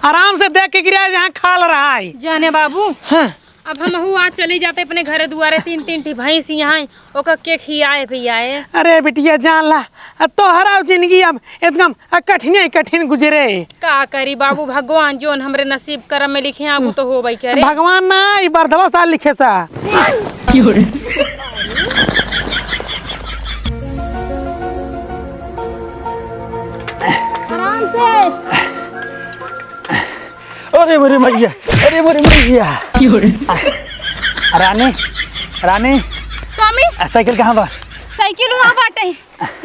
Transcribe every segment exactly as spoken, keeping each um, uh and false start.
आराम से देख के गिराए, जहाँ खाल रहा है। जाने बाबू, हाँ। अब हमहू आज चली जाते अपने घरे दुआरे, तीन तीन ठी भैंस यहाँ है, ओकर के खियाए पियाए। अरे बिटिया, जान ला, अब तोहरा जिंदगी अब एकदम कठिने कठिन गुजरे। का करी बाबू, भगवान जोन हमरे नसीब करम में लिखे हैं, अब तो होबे करे। भगवान ना, ई बरदवा साल लिखे सा। आराम से। अरे मोरे मैया, अरे मोरे मैया। रानी, रानी। स्वामी। आ, साइकिल कहाँ बा? साइकिल वहाँ बाटे।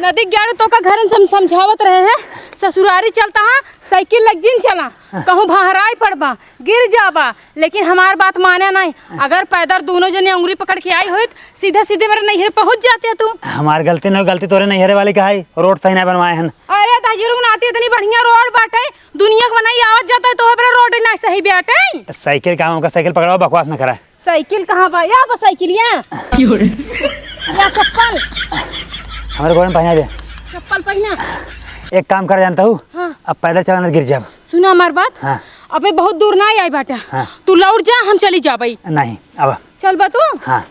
नदी ग्यारह तो का घर हम समझावत रहे हैं, ससुरारी चलता है, साइकिल लग जिन चला, कहूँ भहराई पड़बा, गिर जाबा, लेकिन हमार बात माने नहीं। अगर पैदल दोनों जने अंगुरी पकड़ के आई होइत, सीधे सीधे मेरे नैहर पहुँच जाते तू। हमार गलती न, गलती तोरे नैहरे वाली का है, रोड सही नहीं बनवाए हन। अरे दहिजरू नाती, इतनी बढ़िया रोड बाटे, दुनिया के बनाई आवत जाता है, तो मेरे रोड नहीं सही बाटे। तो साइकिल कहाँ, उनका साइकिल पकड़ाओ, बकवास न करा। साइकिल कहाँ बा? या बा साइकिल, या। या चप्पल। हमारे गोड़ में पहना दे। चप्पल पहना। एक काम कर जानता हूँ, हाँ। अब पैदल चला न गिर जाब। सुना हमार बात। हाँ। अबे बहुत दूर ना आई बाटा। हाँ। तू लौट जा, हम चली जाबई। नहीं, अब। चलबा तू? हाँ।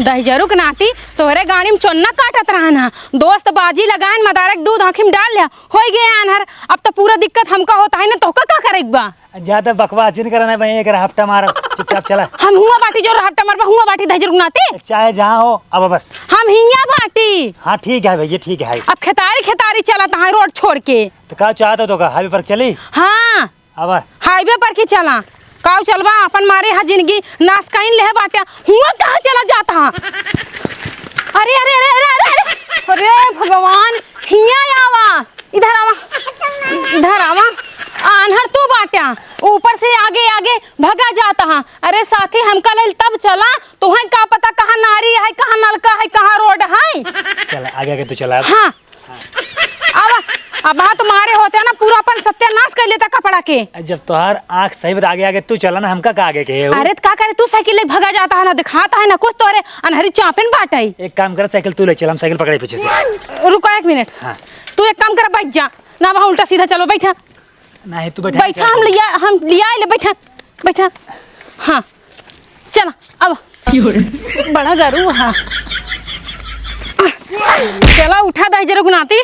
दहिजरू के नाती तोहरे गाड़ी में चोन्ना काटत रहन हा। दोस्त बाजी लगाइन मदारक दूध आँखी में डाल लिया। होई गए आन्हर। अब तो पूरा दिक्कत हमका होता है ना, तोहका का करे के बा? ज्यादा बकवास जिन करना भाई, एक रहपटा मार, चुपचाप चला। हम हुआ बाटी जो रहपटा मारबा, हुआ बाटी दहिजरू के नाती। चाहे जहाँ हो, अब बस। हम हिया बाटी। हाँ, ठीक है भैया, ठीक है। अब खेतारी खेतारी चलत है रोड छोड़ के। तो का चाहत हो तो का, हाईवे पर चली? हाँ। अब हाईवे पर की चला, काऊ चलबा, अपन मारे हा जिंदगी नाश कइन लेहे बाटे, हुआ कहाँ चला जात हा? अरे, अरे, अरे, अरे, अरे, अरे, अरे भगवान, हिया आवा, इधर आवा, इधर आवा, आन्हर तू बाट्या, ऊपर से आगे, आगे भगा जात हा। अरे साथी, हमका लेल तब चला, तुहें का पता कहाँ नारी है, कहाँ नलका है, कहाँ रोड है। चला, आगे, आगे तू चला। हाँ, अब, अब हाँ तुम्हारे होते हैं ना, पूरा अपन सत्यानाश कर लेता कपड़ा के। जब तोहार आँख सही बा, आगे आगे तू चला ना, हमका का आगे के है वो? अरे त का करे, तू साइकिल लेके भगा जाता है ना, दिखाता है ना कुछ, तोरे अनहरी चापिन बाटे। एक काम कर, साइकिल तू ले चल, हम साइकिल पकड़े पीछे से। रुको एक मिनट। हाँ। तू एक काम कर, बैठ जा ना, वहाँ उल्टा सीधा चलो, बैठा। नहीं, तू बैठा, बैठा, चल। हम लिया, हम लिया ले, बैठा, बैठा। हाँ, चला, अब। बड़ा गरू हा। चला, उठा दहिजरू के नाती,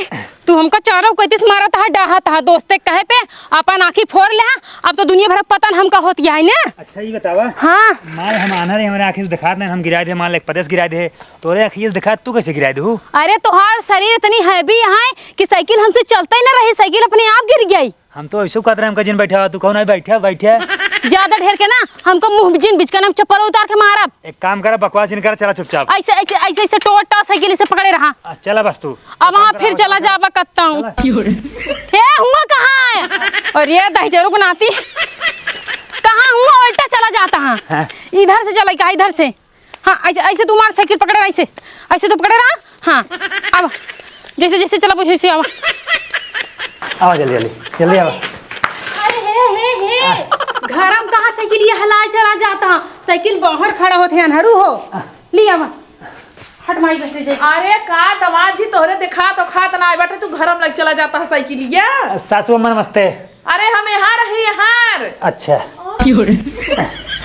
तू हमका चारों कतिस मारत हा, डाहत हा, दोस्ते कहे पे अपन आँखी फोर लेहा। अब तो दुनिया भर के पता न हमका होत है ना। अच्छा, ये बतावा। हाँ। माल हम आन्हर है, हमरे आँखी से दिखात नहीं, हम गिराए दे, माल एक पदेस गिराए दे, तोरे आँखी से दिखात, तू कैसे गिराए दे हू? अरे, तोहार शरीर इतनी हैवी है कि साइकिल हमसे चलता ही ना रही, साइकिल अपने आप गिर गई। हम तो ऐसे कहत रहे, हमका जिन बैठा, तू कौन है बैठा, बैठा? ज्यादा ढेर के ना, हमको मुंह जिन बिचकन, हम चप्पल उतार के मारब। एक काम करा, बकवास जिन करा, चला चुपचाप। ऐसे, ऐसे, ऐसे, ऐसे टोटा साइकिल से पकड़े रहा। आ, चला बस तू। अब वहाँ फिर चला जाबा कत्ता हूँ। चला। हे, हुआ कहाँ है? अरे, दहिजरू के नाती, कहाँ हुआ, उल्टा चला जाता है। हाँ। इधर से चला, कहा इधर से। हाँ, ऐसे, ऐसे तू मार, साइकिल पकड़े रहा, ऐसे, ऐसे तू पकड़े रहा। हाँ, अब जैसे, जैसे चला, वैसे, वैसे आवा। आवा, जल्दी, जल्दी, जल्दी आवा। अरे, हे, हे, हे, हाँ। घर में कहाँ साइकिल ये हलाए चला जाता? साइकिल बाहर खड़ा होत है, अनहरू हो। हाँ। ले आवा। हट, माई बैठे जाए। अरे, का दमाद जी, तोहरे देखा तो खात ना आए बाटे, तू घर में लग चला जाता है साइकिल ये। सासू अम्मा नमस्ते। अरे, हम यहाँ रही, यहाँ। अच्छा।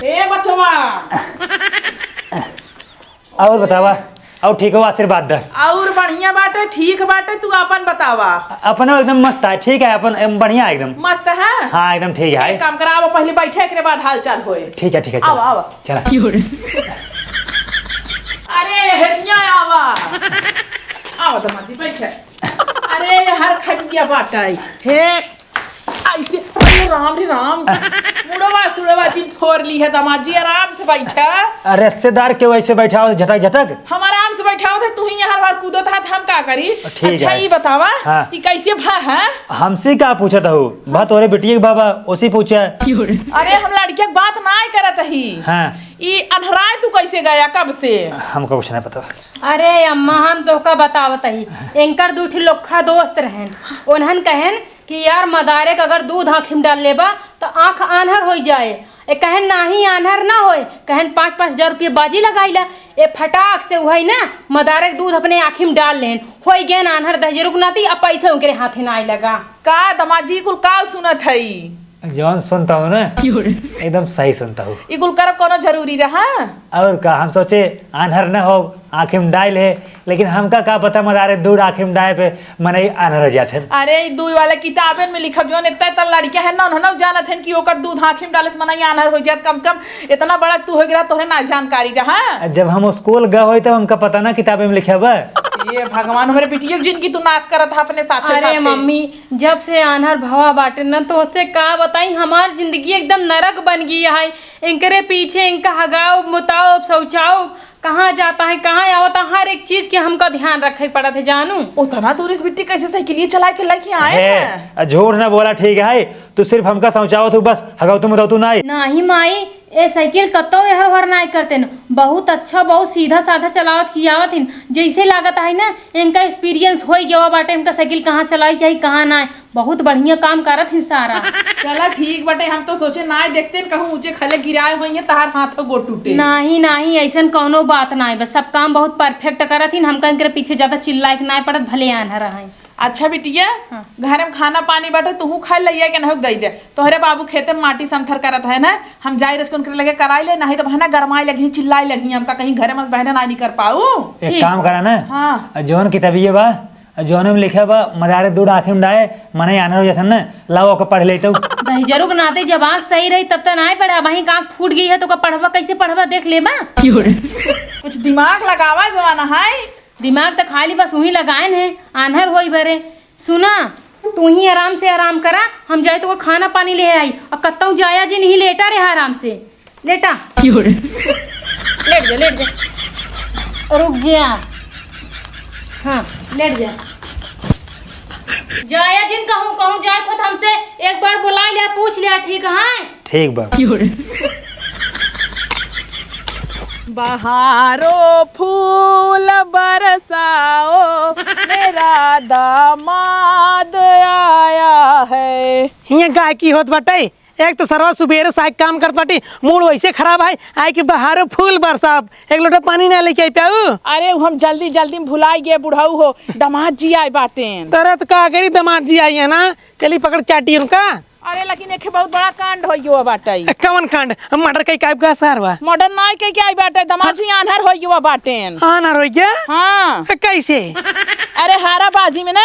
ए बचवा। और बतावा, और ठीक हो, आशीर्वाद द। और बढ़िया बाटे, ठीक बाटे, तू अपन बतावा। अपनो एकदम मस्त है, ठीक है, अपन एकदम बढ़िया है एकदम। मस्त है? हाँ, एकदम ठीक है। एक काम करा, आवा पहले बैठे, एकरे बाद हाल चाल होए। ठीक है, ठीक है, चल। आवा, आवा। चला। अरे, हेनिया आवा। आवा, दमाद जी, बैठे। अरे, हर खटिया बाटे। हे, ऐसे, अरे राम रे राम, मुड़वा सुड़वा जी फोर ली है दमाद जी, आराम से बैठा। अरे रिश्तेदार क्यों ऐसे बैठा हो झटक झटक? हम आराम से बैठा होत है, तू ही यहाँ बार कूदत है, हम का करी? ठीक अच्छा, है। ये बतावा, हाँ। कि कैसे भा है? हमसे का पूछत हो? भा तोरे बिटिया के बाबा, उसी पूछा। अरे हम लड़किया के बात ना करत ही। हाँ। ई अन्हराए तू कैसे गया, कब से? हमको कुछ नहीं पता। अरे अम्मा, हम तोहका बतावत ही, इनकर दू ठे लोखा दोस्त रहन, उन्हन कहन कि यार, मदारे के अगर दूध आँखी में डाल लेबा, त आँख आन्हर होइ जाए। ए, कहेन नाही आन्हर ना होए, कहेन पाँच पाँच हजार रुपये बाजी लगाइला। ए, फटाक से उहइ ना, मदारे के दूध अपने आँखी में डाल लेन, होई गेन आन्हर दहिजरुक नाती, अब पैसा उनकरे हाथे ना आए लगा। का दमाजी कुल का सुनत हई? जौन सुनता हूँ ना, एकदम सही सुनता हूँ। ई कुल करब कोनो जरूरी रहा? और का, हम सोचे आन्हर न हो, आँखी में डाइल है, लेकिन हमका का पता मदारे दूर आँखी में डाए पे मनई आन्हर हो जात है। अरे, ई दुई वाले किताबन में लिखब, जौन इतना इतना लड़कियां हैं ना, उन्होंने जानत हैं कि ओकर दूध आँखी में डाले से मनई आन्हर हो जात। कम से कम इतना बड़ा तू हो गया, तोहरे ना जानकारी रहा। जब हम स्कूल गए होई, तब हमका पता ना किताबे में लिखे बा। ये भगवान, हमरे बिटिया के जिंदगी तू नाश करत है अपने साथे अरे साथे। मम्मी, जब से आन्हर भवा बाटे न, तो उससे का बताई, हमार जिंदगी एकदम नरक बन गई है। इनकरे पीछे इनका हगाओ, मुताओ, शौचाओ, कहाँ जाता है, कहाँ आवता, हर एक चीज के हमका ध्यान रखे पड़त है, जानू। उतना दूर इस बिट्टी कैसे साइकिलिया चला के लेके आए है? हैं? आ, झूठ ना बोला, ठीक है, तू सिर्फ हमका समझाओ तू, बस हगाओ तू, मुताओ तू ना आई। नाही माई, ए साइकिल कतौ एहर ओहर नाय करते न, बहुत अच्छा, बहुत सीधा साधा चलावत की आवत हिन। जैसे लागत है ना, इनका एक्सपीरियंस होई गवा बाटे, इनका साइकिल कहाँ चलाई चाही, कहाँ नाय। बहुत बढ़िया काम करत हिन सारा। चला ठीक बाटे, हम तो सोचे नाय देखते न कहूँ ऊंचे खले गिराए होई हैं, तहार हाथ गोड़ टूटे। नाही, नाही, ऐसन कौनो बात नाय, बस सब काम बहुत परफेक्ट करत हिन, हमका इनकरे पीछे ज्यादा चिल्लाए के नाय पड़त, भले आन्हर हैं। अच्छा बिटिया, हाँ। घर में खाना पानी बाटे, तुहू खा लइया के नहुक दई दे। तोहरे बाबू खेते में माटी समथर करत है ना, हम जाई रस के उनके लगे कराई ले, नाही तो बहना गरमाए लगी, चिल्लाए लगी, हमका कहीं घरे में से बहना ना निकर पाऊ। एक ठीक। काम करा ना, हाँ। आ जौन किताबिया बा, आ जौन में लिखे बा, मदारे दूध आँखी में डाए, मनई आन्हर हो जात है ना, लाओ ओके पढ़ लेते। दहिजरू के नाते जब आँख सही रही तब तो नाय पढ़ा, वहीं आँख फूट गई है तो ओका पढ़बा कैसे पढ़बा, देख लेबा। कुछ दिमाग लगावा जमाना है। दिमाग त खाली बस उही लगाएन है, आन्हर होई बरे। सुना, तू ही आराम से आराम करा, हम जाए तो खाना पानी ले आई, और कत्तौ जाया जिन, ही लेटा रहा आराम से, लेटा। क्यों रे? लेट जा, लेट जा, रुक जा, हाँ, लेट जा। जाया जिन कहूँ, कहूँ जाए खुद हमसे एक बार बुला लिया, पूछ लिया, ठीक है? ठीक बा। बहारो फूल बरसाओ, मेरा दामाद आया है। हियाँ गायकी होत बाटे। एक तो सरवा सुबेरे से काम करत बाटी, मूड वैसे खराब है, आए कि बहारो फूल बरसाब, एक लोटा पानी ना लेके आई प्याऊ। अरे, उ हम जल्दी जल्दी में भुलाई गए बुढ़ऊ हो, दामाद जी आए बाटेन। तोरा तो का करी, दामाद जी आई है ना, चली पकड़ चाटी उनका। अरे, लेकिन एक बहुत बड़ा कांड होइ गवा बाटे। ए, कवन कांड? मर्डर कई का आइब का सारवा? मर्डर नाय कई के आई बाटे, दामाद जी आन्हर होइ गवा बाटेन। आन्हर होइ गया? हाँ। ए, कैसे? अरे, हाराबाजी में ना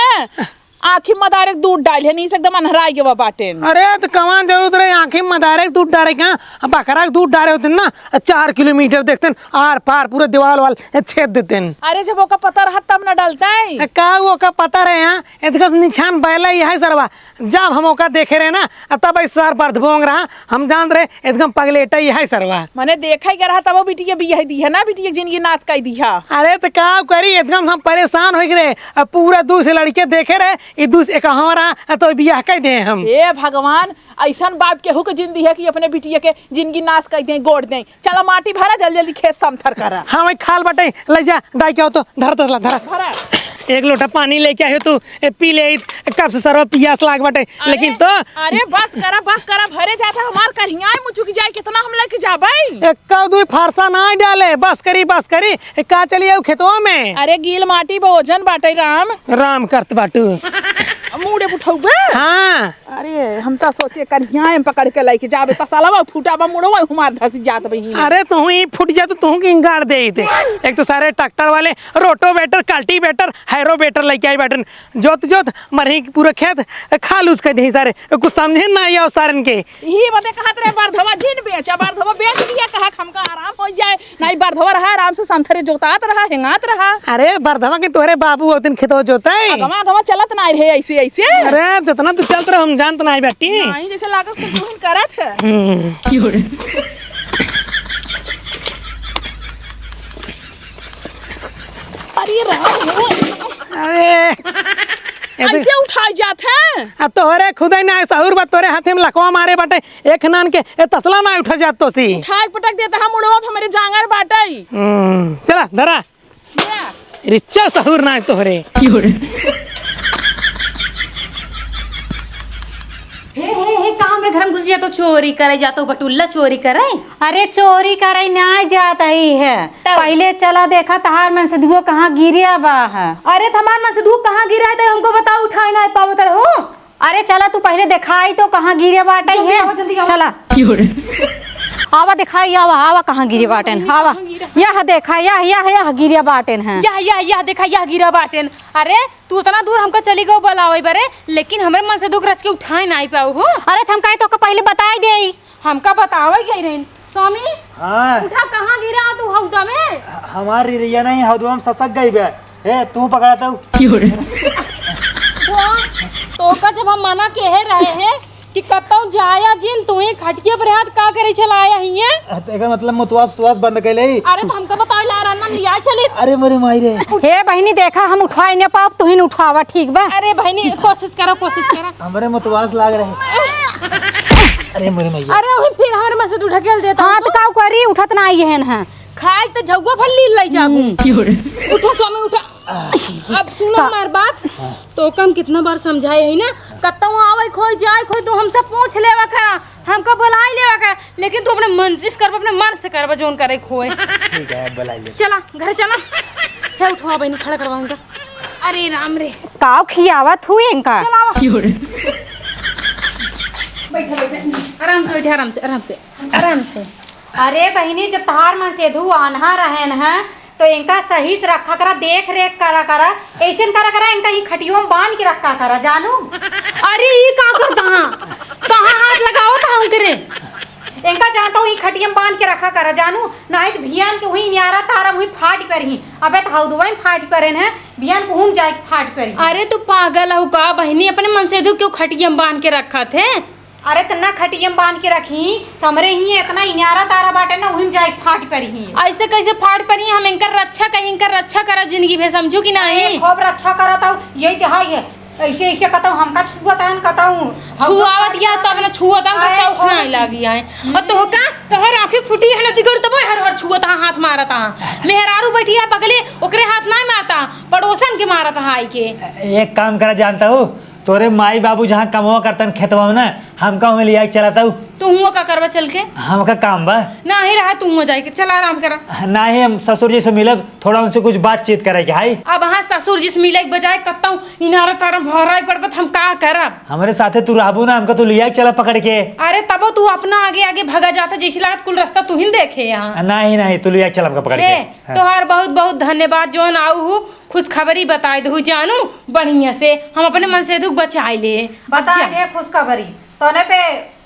आँखी में मदारे के दूध डाल है, नीस एकदम अन्हराइ गवा बाटेन। अरे, तो कवन जरूरत रहे आँखी में मदारे के दूध डारे के? हाँ, बकरा के दूध डारे होते ना, चार किलोमीटर देखते, आर पार पूरे दीवाल वाल छेद देते। अरे, जब ओका पता रहा तब ना डालते। ए, का ओका पता रहे? हाँ, एकदम निछान बैला ही है सरवा। जब हम ओका देखे रहे ना, आ तब ई सर बर्धबोंग रहा, हम जानत रहे एकदम पगलेटा ही है सरवा। मने देखा ही रहा तब बिटिया बियाह दी है ना, बिटिया जिंदगी नाश कर दी है। अरे तो का करी, एकदम हम परेशान हो गए। अब पूरा दूसरे लड़के देखे रहे, ई दूसरे कहवा रहा, आ तो बियाह कर दे हम। हे भगवान, ऐसन बाप केहू के जिंदगी है कि अपने बिटिया के जिंदगी नाश कर दे, गोड़ दे। चला माटी भरा, जल्दी जल्दी खेत समथर करा। हाँ, वही खाल बाटे, ले जा, डाई के आओ तो, धरा तसला, धरा। भरा। एक लोटा पानी लेके आयो तू, ए, पी ले, कब से सरवा पियास लाग बाटे, अरे, लेकिन तो अरे बस करा, बस करा, भरे जाता हमार करियाए मुचुक जाए, कितना हम लेके जाबे? एक का दुई फारसा ना डाले, बस करी, बस करी, ए, का चली आऊ खेतवा में? अरे गील माटी बा, ओजन बाटे राम। राम करत बाटू। मुड़े उठौबे? हाँ। अरे, हम त सोचे करियाए में पकड़ के लइके जाबे, तसलवा फूटा बा, मुड़वा हमार धसी जात बहिन। अरे, तुहू ही फूट जा तो तुहू के गाड़ देइत। एक तो सारे ट्रैक्टर वाले रोटोवेटर, कल्टीवेटर, हैरोवेटर लइके आई बाटन। जोत जोत मरही पूरा खेत खालूज कर देही सारे। कुछ समझे ना आयो सारन के। इही बदे कहत रहे बरधवा जिन बेचा, बरधवा बेच दिया, कहा हमका आराम हो जाए। नाहीं, बरधवा रहा, आराम से संथरे जोतात रहा, हेंगात रहा। अरे, बरधवा के तोहरे बाबू होतिन खेतवा जोताई। अगवा, अगवा चलत नाहीं रहे ऐसे, ऐसे। अरे, जितना तू चलत रहे, हम जानत नाहीं बेटी। नाहीं, जैसे लागत कुछ तुहिन करत है। हम्म। अरे राम हो। अरे, ऐसे उठाई जात है। आ तोहरे खुदे ना सहूर बा, तोहरे हाथे में लकवा मारे बाटे। एक नान के ए तसला ना उठा जात तो सी। उठाए पटक देता हम उड़वा पे हमरे जांगर बाटई। हम्म, चला, धरा। या। रिच्चा सहूर ना तोहरे। हे, हे, हे, कहाँ हमरे घर में घुस जातो, चोरी करे जातो, बटुल्ला चोरी करे? अरे, चोरी करे ना जात ही है। तब? पहिले चला देखा, तहार मनसेधुओ कहाँ गिरिया बा है। अरे, तो हमार मनसेधुओ कहाँ गिरा है, तो हमको बताओ, उठाए ना पावत रहो। अरे, चला, तू पहिले देखाई तो, कहाँ गिरिया बाटे जल्दी है। आवा, जल्दी आवा। चला। आवा, देखाई, आवा, आवा, कहाँ गिरिया बाटेन, आवा। कहाँ गिरा? यह देखा, यह, यह, यह गिरिया बाटेन है। यह, यह, यह देखा, यह गिरा बाटेन। अरे, तू उतना दूर हमका चली गऊ बोलावे बरे, लेकिन हमरे मनसेधुक रच के उठाए नाई पाऊ हो। अरे, त हम कहे तोका पहिले बताई देई। हमका बतावे गई रहिन। स्वामी, हाँ। उठा, कहाँ गिरा तू हौदा में? ह-, हमार रिरैया नहीं, हौदवा में ससक गई बे। ए, तू पकड़ा तू। क्यों रे? तो, तोका जब हम मना केहे रहे हैं, कि कतौ जाया जिन, तू ही खटिया पर हाथ का करे चलाया हिये? अ, त एकर मतलब मुतवास तुतवास बंद कैले ही। अरे, त हमका बताओ, ला रहा ना, लिया चली। अरे, मोरे माई रे। हे बहिनी, देखा, हम उठाई न पाब, तू ही न उठावा, ठीक बा? अरे बहिनी, कोशिश करा, कोशिश करा। हमरे मुतवास लाग रहे। अरे, मोरे मैया। अरे, वही फिर हमरे मनसेधु ढकेल देता हाँ, हूँ त तू। काऊ करी, उठत ना आई है ना। खाई त झउआ फल ली लई जाबू। हम्म। उठा स्वामी, उठा। अब सुनो का? हमार बात। हाँ। तोका हम कितना बार समझाए है ना, कतौ आवे खोई, जाए खोई, तू हमसे पूछ लेवा का, हमका बुलाई लेवा का, लेकिन तू अपने मन से करबा, अपने मन से करबा, जोन करे खोए। ठीक है, बुलाई ले। चला, घर चला। हे उठवा बहिनी, खड़ा करवा उनका। अरे राम रे। काव खियावत हुई इनका? चलावा। बैठा, बैठा। आराम से बैठा, आराम से, आराम से, आराम से। अरे बहिनी, जब तहार मनसेधु आन्हा रहेन है, तो इनका सही से रखा करा, देख रेख करा करा, ऐसे न करा करा, इनका ही खटियो में बांध के रखा करा, जानू। अरे, ई का करता हाँ? कहाँ हाथ लगाओ था उनकरे? इनका जानता हूँ, ई खटिया में बांध के रखा करा, जानू, नाहीं तो भियान के वही न्यारा तारा वही फाट पर ही। अबे तो हौदवा में फाट पर है, भियान को हूँ जाए के फाट पर ही। अरे, तू पागल हो का बहिनी? अपने मनसेधु क्यों खटिया में बांध के रखा थे? अरे, त ना खटिया में बांध के रखी, त हमरे ही इतना इनारा तारा बाटे ना, उही में जाए फाट परी ही। ऐसे कैसे फाट परी? हम इनकर रक्षा करी, इनकर रक्षा करा जिंदगी भर, समझू कि नहीं? अरे, खूब रक्षा करत हऊ, यही तो है, है। ऐसे, ऐसे कतऊ हमका छुअत हन, कतऊ हम छुआवत या तब ना छुअत हन, अरे, शौक खूब नहीं लागी है। और तो का, तोहर आँखें फूटी है ना, दिगड़ तबो हर, हर छुअत हा, हाथ मारत हा। मेहरारू बैठी है बगले, ओकरे हाथ नहीं मारता, पड़ोसन के मारत हा आई के। एक काम करा, जानता हूँ, तोरे माई बाबू जहाँ कमवा करतन खेतवा में ना, हमका उहें लिया के चलत हऊ। तू हुआँ का करबा चल के? हमका काम बा। नाही रहा, तू हुआँ जाए के, चला आराम करा। नाही, हम ससुर जी से मिलब, थोड़ा उनसे कुछ बातचीत करे के हाई। अब हाँ, ससुर जी से मिले के बजाय कत्तौ इनारा तारा भराई पड़बा, त हम का करब? हमरे साथे तू रहबू ना, हमका तू लिया के चला पकड़ के। अरे तबो तू अपना आगे आगे भगा जाता, जैसे लागत कुल रास्ता तू ही देखे यहाँ। नाही, नाही, तू लिया के चला हमका पकड़ के। हे, हाँ। तोहार बहुत बहुत धन्यवाद, जौन आऊ हू, खुशखबरी बताए दहू जानू, बढ़िया से हम अपने मनसेधु के बचाए ले। बता जा। दे खुशखबरी, तोने पे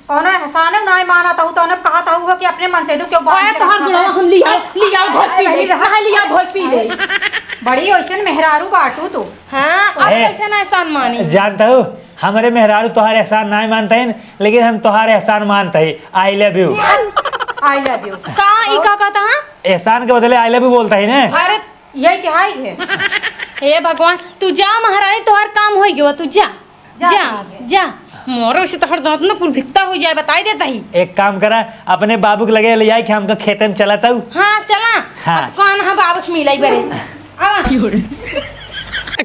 कौनो एहसान नाय मानत हऊ, तोने कहत हऊ हो कि अपने मनसेधु के बांध अरे के तोहार रखा गोड़वा है। हम लिया, लिया धोल पी ले, अरे, हाँ, लिया धोल पी ले। बड़ी ओइसन मेहरारू बाटू तू। हाँ, अब ए, कैसे ना एहसान मानी? जानत हऊ, हमरे मेहरारू तोहार एहसान नाय मानत हईन, लेकिन हम तोहार एहसान मानत हई। I love you। I love you। का, ई का कहता है? एहसान के बदले I love you बोलत हई ने। अरे, यही तिहाई है। हे भगवान, तू जा महारानी, तोहार काम होई गयो, तू जा। जा, जा, ठीक है। जा। मोरो इसे तोहर दांत न कुल भित्तर हो जाए, बताई देता ही। एक काम करा, अपने बाबू के लगे ले जाए कि हमका खेते में चलत हऊ। हाँ, चला। हाँ। अब कौन है बाबू से मिलाई बरे? आवा।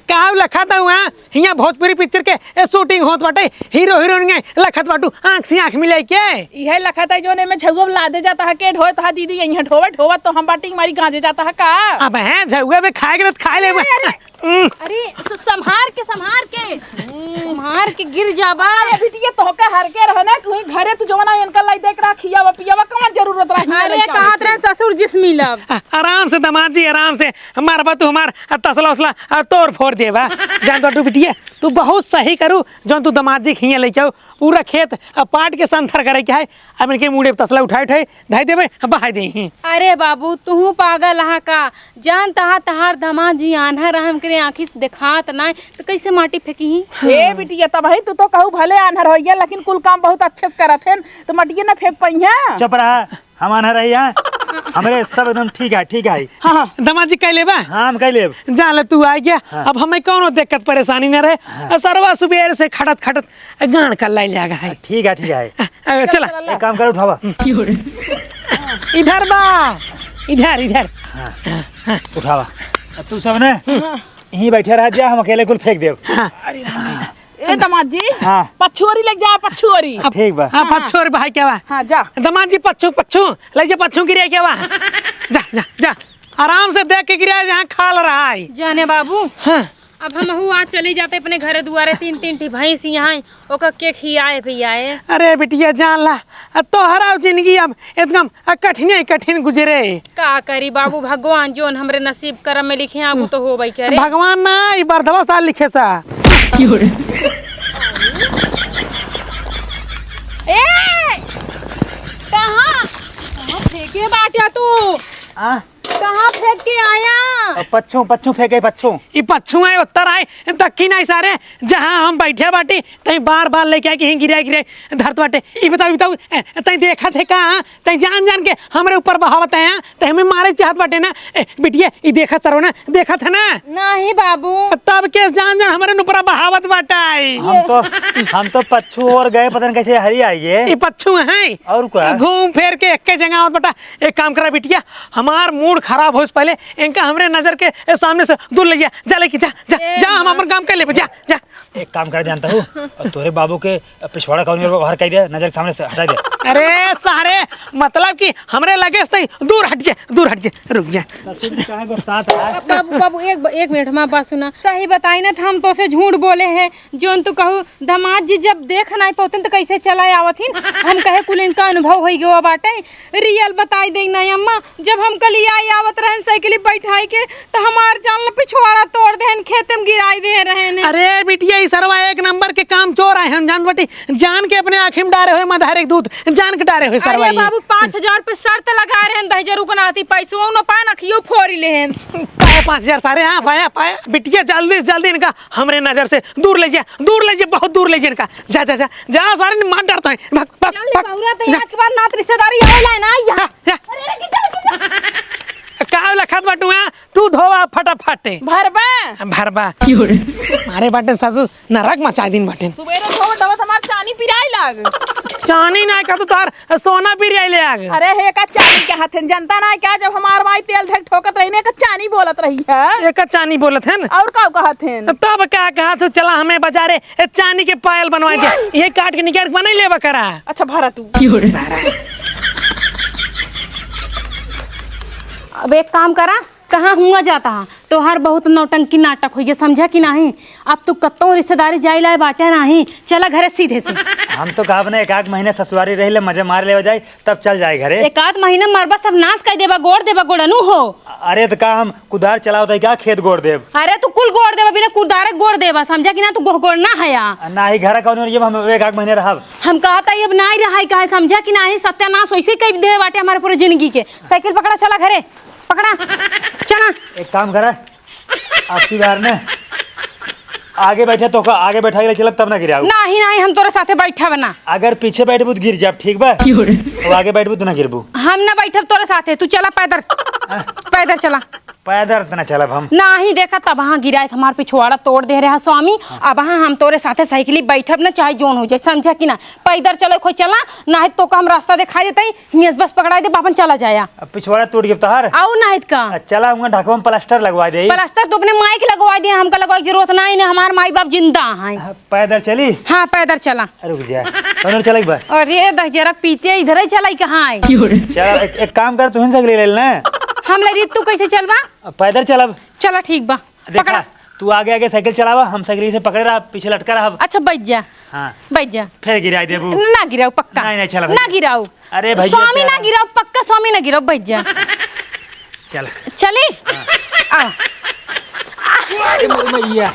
का लखत हऊ, हाँ? हियाँ भोजपुरी पिक्चर के, ए, शूटिंग होत बाटे, हीरो हीरोइन के लखत बाटू, आँख से आँख मिलाई के। इहे लखत है, जोने में झउआ लादे जाता है, के ढोए तहा दीदी, यहीं ढोवे, ढोवा तो हम बाटी मारी गांजे जाता है का? अब हैं, झउआ में खाए के रहे त खाए ले। अरे, अरे, हम्म। अरे, स-, संभार के, संभार के, संभार के गिर जाबा। अरे बिटिया, तोहका हर के रहे ना, तू ही घरे तू जवना इनका लाई देख रहा, खियावा पियावा, कौन जरूरत रही अरे, लइका कहत के? रहे ससुर जी से मिलब। आ-, आराम से दामाद जी, आराम से। मारबा तू हमार, आ, तसला उसला, आ, तोड़ फोड़ देबा। जान तो बिटिया, तू बहुत सही करू, जौन तू दामाद जी के हियाँ लइके आऊ। पूरा खेत, आ, पाट के संथर करे के है। अब इनके मूड़े पे तसला उठाए उठाए, धाई देबे, बहाई दे ही। अरे बाबू, तू पागल हा का? जान तहा तहार दामाद जी आन्हर रहम करे आँखी से देखात नाय, तो कैसे माटी फेंकी ही? ए बिटिया, तब ही तू तो कहू भले आन्हर होइया, लेकिन कुल काम बहुत अच्छे से करत हैं, तो मटिया ना फेंक पइहे। चुप रहा। हम आन्हर रही हैं। हमरे सब एकदम ठीक है, ठीक है। हाँ, हाँ। दामाद जी कह लेबा? हाँ, हम कह लेब। जा ले, तू आ गया। हाँ। अब हमें कौनो दिक्कत परेशानी न रहे। हाँ। और सरवा सुबेर से खटत खटत गांड कर लाई ले आ गए। ठीक है, ठीक है। आ, आ, चला। एक काम कर, उठावा। इधर बा, इधर, इधर। हाँ, उठावा। अब तू सब ने यहीं बैठे रह जा, हम अकेले कुल फेंक देब। हाँ। अरे राम रे। ए दामाद जी, हाँ। पछोरी लग जा, पछोरी। ठीक बा। हाँ, हाँ। पछोरी भाई के बा। हाँ, जा। दामाद जी, पछू, पछू, लग जा, पछू गिरे के बा। जा, जा, जा। आराम से देख के गिरा, जहाँ खाल रहा है। जाने बाबू, हाँ। अब हमहू आज चली जाते अपने घरे दुआरे, तीन, तीन ठी भैंस यहाँ है, ओकर के खियाए पियाए। अरे बिटिया, जान ला, अब तोहरा जिंदगी अब एकदम कठिन ही कठिन गुजरे। का करी बाबू, भगवान जोन हमरे नसीब करम में लिखे हैं, वो तो होबे करे। भगवान ना, ई बरधवा सार लिखे सा। ए, कहाँ, कहाँ फेंके बाट्या तू? आ? कहाँ फेंक के आया? अब पच्छू, पच्छू फेंके, पच्छू। ई पच्छू है, उत्तर आए, दक्खिन आए सारे। जहाँ हम बैठे बाटी, तहीं बार-बार लेके आके यहीं गिराए, गिराए धरत बाटे। ई बताओ, ई बताओ, ए, तहीं देखत है का? तहीं जान-जान के हमरे ऊपर बहावत है, हाँ? तहीं हमें मारे चाहत बाटे ना? ए, बिटिया, ई देखत सरवना, देखत है ना? नहीं बाबू। तब के जान-जान हमरे ऊपर बहावत बाटे। हम तो, हम तो पच्छू और गए, पता नहीं कैसे हरी आई है। ई पच्छू है। और का? घूम फेर के एक्के जगह आवत बाटा। एक काम करा बिटिया, हमार मूड खराब होस पहले, इनका हमरे नजर के सामने से दूर ले जा, जा लेके जा, जा, ए जा, हम माँ। अपन काम कर लेबे, जा, जा। एक काम करा जानता हूँ, तोरे बाबू के पिछवाड़ा कौन बाहर कह दे, नजर के सामने से हटा दे। अरे सारे, मतलब कि हमरे लगे से नहीं, दूर हट जा, दूर हट जा, रुक जा। ससुर जी काहे गुस्सात है? बाबू, बाबू, एक, एक मिनट, हमार बात सुना। सही बताई ना, तो हम तोसे झूठ बोले हैं, जोन तू कहू, दामाद जी जब देख नाई पौतन त कैसे चला आवत हिन? हम कहे कुल इनका अनुभव होई गवा बाटे। रियल बताई दे ना अम्मा, जब हम कल आई आवत रहन साइकिल बैठाई के, त हमार जान ल पिछवाड़ा तोड़ देहन, खेते में गिराई दे रहन। अरे बिटिया, ई सरवा एक नंबर के काम चोर आए हम जान बटी, जान के अपने आँखी में डारे हुए मधारे के दूध, जान के डारे हुए सरवा अरे ई। बाबू, पाँच हजार पे शर्त लगा रहन, दहिजरू के नाती पैसवा न पाए, नखियो फोरी लेहन। पाए पाँच हजार सारे, हाँ, पाए, पाए। बिटिया, जल्दी से जल्दी इनका हमरे नजर से दूर ले जा, दूर ले जा, बहुत दूर ले जा इनका। जा, जा, जा, जा, सारे ने मार डारता है। भाग, भाग, चल, भाग, बहुरा, ते जा। आज के बाद नात रिश्तेदारी आवे ला ना, यहाँ। जा, जा। अरे, अरे, गिर जा, गिर जा। का लखत बाटू, हाँ? तू धोवा फटाफट। भरबा? भरबा। क्यों रे? मारे बाटे सासू, नरक मचा दिन बाटे। सुबेरे धोवा, दवा हमार चानी पिराई लाग। चानी ना, का तू तार सोना पिराई ले आग। अरे, हे का चानी कहत हन, जनता ना क्या, जब हमार माई तेल धक ठोकत रही ना, का चानी बोलत रही है। एका चानी बोलत हन। और का कहत हन? तब का कहत हो, चला हमें बाजारे, ए, चानी के पायल बनवा दे। ये काट के निकाल के बनई लेबा करा। अच्छा, भरा तू। अब एक काम करा, कहाँ हुआ जाता है? तोहार बहुत नौटंकी नाटक होइए, समझा कि नाही? अब तू कत्तों रिश्तेदारी जाए लाए बाटे नाही, चला घरे सीधे से। हम तो कहब ना, एक आध महीने ससुरारी रही ले, मजा मार लेवा जाए, तब चल जाए घरे। एक आध महीना मरबा, सब नाश कर देबा, गोड़ देबा, गोड़नू हो। अरे तो का हम कुदार चलावत है क्या, खेत गोड़ देब? अरे तू कुल गोड़ देबा, बिना कुदारे गोड़ देबा, समझा कि ना? तू गोह गोड़ ना हया। ना ही घर कौन, ये हम एक आध महीने रहब। हम कहता ये अब ना ही रहाई, कहे समझा कि नाही? सत्यानाश वैसे ही कई दे बाटे हमारे पूरे जिंदगी के। साइकिल पकड़ा, चला घरे, पकड़ा, चला। एक काम करा, आपकी बार ने आगे बैठे तो का, आगे बैठा के ले चलब तब ना गिराऊ। नाही, नाही, हम तोरे साथे बैठा बना। अगर पीछे बैठबू तो गिर जाब, ठीक बा? क्यों रे? तो आगे बैठबू तो ना गिरबू। हम ना बैठब तोरे साथे, तू चला पैदल। हाँ। पैदल चला। पैदल तो ना चलब हम। नाही, देखा तब हाँ गिराए के हमार पिछवाड़ा तोड़ दे रहा स्वामी। हाँ। अब हाँ हम तोरे साथे साइकिल बैठब ना, चाहे जोन हो जाए, समझा कि ना? पैदल चलो, खोई चला, नाही तो का हम रास्ता दिखाई देते ही, हियाँ से बस पकड़ाई दे, बापन चला जाया। अब पिछवाड़ा टूट गया तोहार? आऊ ना इत का? आ, चला, हुआं ढकवा में प्लास्टर लगवा दे। प्लास्टर तो अपने माई के लगवा दे, हमका लगवा के जरूरत ना है, हमार माई बाप जिंदा हैं। हाँ, पैदल चली? हाँ, पैदल चला। अरे रुक जा, पैदल चले एक बार। अरे दहिजरक पीते इधर ही चला, कहाँ है? चला, एक, एक काम कर, तू हिन साइकिल ले लेना। हम ले रही, तू कैसे चलबा? अब पैदल चलब। चला, ठीक बा। देखा, पकड़ा। तू आगे आगे साइकिल चलावा, हम साइकिल से पकड़े रहा, पीछे लटका रहा। अच्छा, बैठ जा। हाँ। बैठ जा। फिर गिराई देबू। ना गिराऊ, पक्का। नहीं, नहीं, चला भाई। ना गिराऊ। अरे भैया, स्वामी चला। ना गिराऊ, पक्का स्वामी ना गिराऊ, बैठ जा। चला। चली? हाँ। आ। अरे मोर मैया।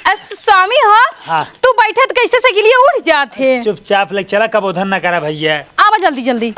अ, स्वामी हो? हाँ। तू बैठत कैसे साइकिलिया उठ जात है? चुपचाप ले चला, कब उधर ना करा भैया। आवा जल्दी, जल्दी।